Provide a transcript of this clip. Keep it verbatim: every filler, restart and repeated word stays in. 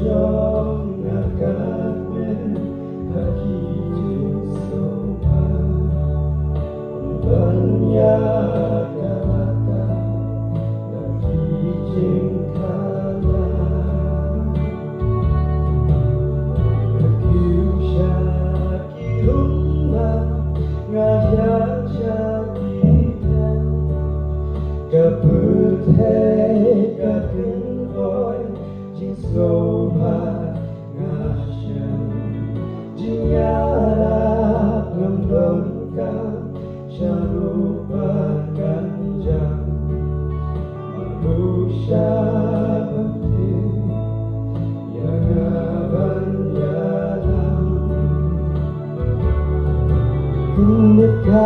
jong nga kmen ha ki jingsngewbha ban ïakalata na ki jingkhalai. Kiew sha ki rung ba nga ïaid sha ki thaiñ, ka pyrthei ka kynroi, jingsngewbha nga shem, jingïarap ngam donkam, sha ruh pat kan jam, ma ruh sha ban thied ïa nga ban ïalam. Kumne ka